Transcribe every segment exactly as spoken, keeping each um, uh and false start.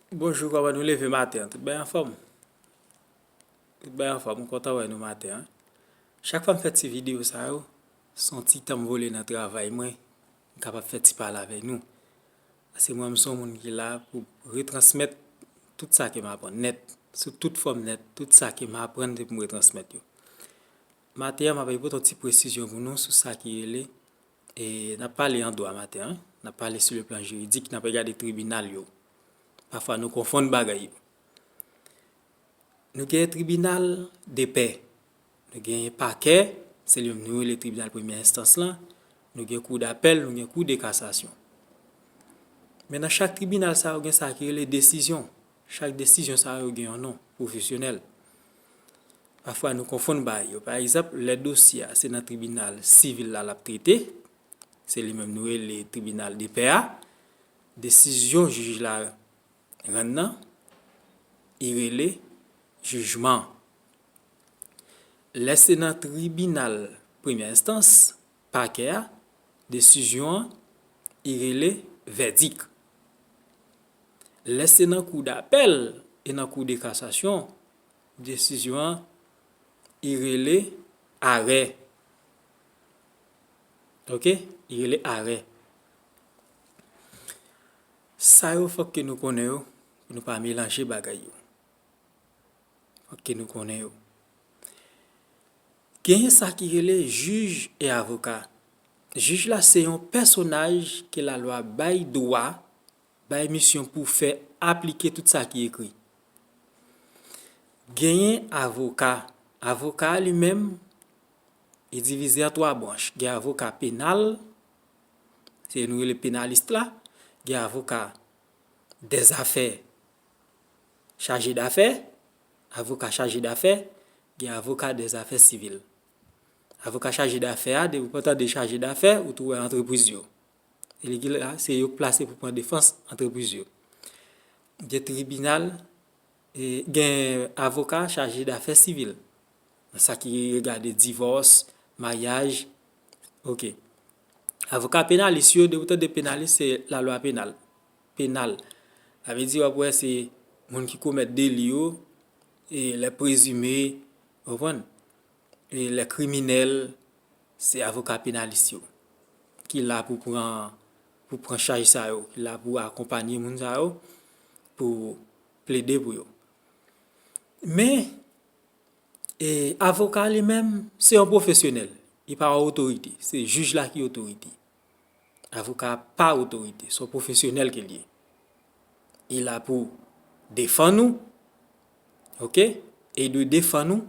Bonjou, kòman nou leve maten an? Tout bagay anfòm? Tout bagay anfòm, m kontan wè nou maten an. Chak fwa m fè ti videyo sa yo, se yon ti tan m vole nan travay mwen, m kapab fè ti pale avèk nou. Paske mwen, m se yon moun ki la pou retransmèt tout sa ke m aprann nèt, sou tout fòm nèt, tout sa ke m aprann se pou m retransmèt yo. Maten an, m ap pote yon ti presizyon pou nou sou sa ki rele, e, n ap pale an dwa maten an, n ap pale sou le plan jiridik, n ap gade tribinal yo. Pafwa nou konfonn bagay yo. Nou gen tribinal de pè, nou gen pakè, se li menm nou rele tribinal premyè enstans lan, nou gen kou dapèl, nou gen kou de kasasyon. Men nan chak tribinal sa yo gen sa ki rele desizyon. Chak desizyon sa yo gen yon non pwofesyonèl. Pafwa nou konfonn bagay yo. Pa egzanp, lè dosye a se nan tribinal sivil la l ap trete, se li menm nou rele tribinal de pè a, desizyon jij la rann nan, i rele jijman. Lè se nan tribinal premyè enstans, pakè a, desizyon an, i rele vèdik. Lè se nan kou dapèl e nan kou de kasasyon, desizyon an, i rele arè. Oke? I rele arè. Sa yo fòk ke nou konnen yo, pou nou pa melanje bagay yo. Fòk ke nou konnen yo. Genyen sa ki rele jij e avoka. Jij la se yon pèsonaj ke lalwa bay dwa, bay misyon pou fè aplike tout sa ki ekri. Genyen avoka. Avoka a li menm, li divize an twa branch. Gen avoka penal, se nou rele penalis la. Gen avoka dèzafè, chaje dafè, avoka chaje dafè, gen avoka dèzafè sivil. Avoka chaje dafè a, depi w tande chaje dafè, ou tou wè antrepriz yo. E li ki la, se yo k plase pou pran defans antrepriz yo. Gen tribinal, e, gen avoka chaje dafè sivil. Nan sa ki regade divòs, maryaj, oke. Avoka penalis yo, depi w tande penalis, se lalwa penal. Penal. Sa vle di, w ap wè se moun ki komèt deli yo, e lè prezime, w konprann? E lè kriminèl, se avoka penalis yo ki la pou pran, pou pran chaj sa yo, ki la pou akonpanye moun sa yo, pou plede pou yo. Men, e, avoka li menm, se yon pwofesyonèl. Li pa yon otorite. Se jij la ki otorite. Avoka a pa otorite. Se yon pwofesyonèl ke l ye. Li la pou defann ou. Oke? E li dwe defann ou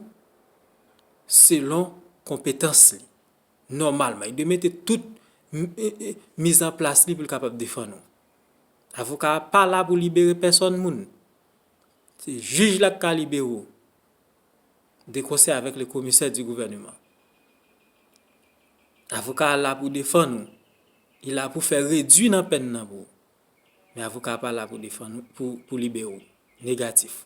selon konpetans li. Nòmalman, li dwe mete tout m-, e, e, mizanplas li pou l kapab defann ou. Avoka a pa la pou libere pèsòn moun. Se jij la k ka libere w. De konsè avèk le commissaire du gouvernement. Avoka a la pou defann ou. Li la pou fè redwi nan pèn nan pou ou. Men avoka a pa la pou defann ou, pou, pou libere w. Negatif.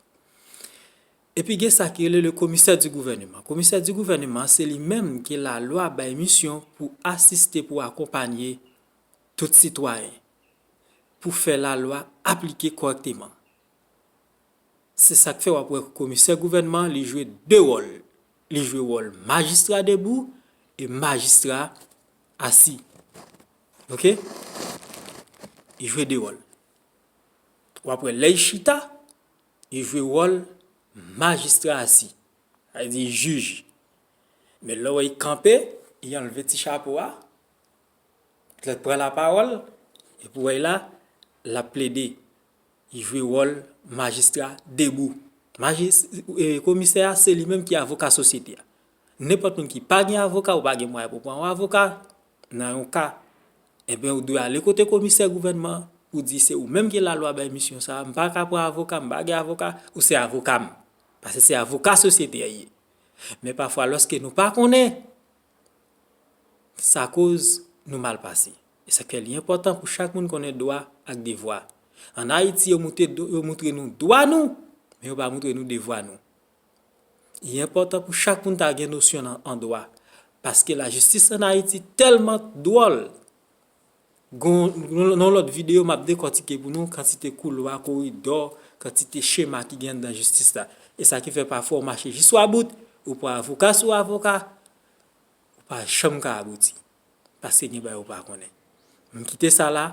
Epi gen sa ki rele le commissaire du gouvernement. Komisè di gouvènman, se li menm ke lalwa bay misyon pou asiste, pou akonpanye tout sitwayen, pou fè lalwa aplike kòrèkteman. Se sa k fè w ap wè komisè gouvènman, li jwe de wòl. Li jwe wòl majistra debou e majistra asi. Oke? Li jwe de wòl. W ap wè lè l chita, li jwe wòl majistra asi. Sa vle di jij. Men lè w wè l kanpe, li anlve ti chapo a, lè l pran lapawòl, epi w wè l la, l ap plede. Li jwe wòl majistra debou. Majis-, e, komisè a, se li menm ki avoka sosyete a. Nenpòt moun ki pa gen avoka, ou pa gen mwayen pou pran yon avoka, nan yon ka, ebyen, ou dwe ale kote komisè gouvènman pou di se ou menm ke lalwa bay misyon sa a, m pa ka pran avoka, m pa gen avoka, ou se avoka m. Paske se avoka sosyete a ye. Men pafwa, lòske nou pa konnen, sa koz nou mal pase. E sa k fè li enpòtan pou chak moun konnen dwa ak devwa. Ann Ayiti, yo moute do-, yo moutre nou dwa nou, men yo pa moutre nou devwa nou. Li enpòtan pou chak moun ta gen nosyon nan, an dwa. Paske lajistis ann Ayiti tèlman dwòl, Gon, nan yon lòt videyo, m ap dekòtike pou nou kantite koulwa, koridò, kantite chema ki gen anndan jistis la. E sa ki fè pafwa w mache jis sou about, ou pa avoka sou avoka, ou pa janm ka abouti. Paske gen bagay ou pa konnen. M kite sa la,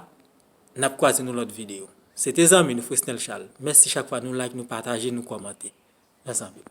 n ap kwaze nan lòt videyo. Se te zanmi nou, Fresnel Charles. Mèsi chak fwa nou like, nou pataje, nou kòmante. Mèsi anpil.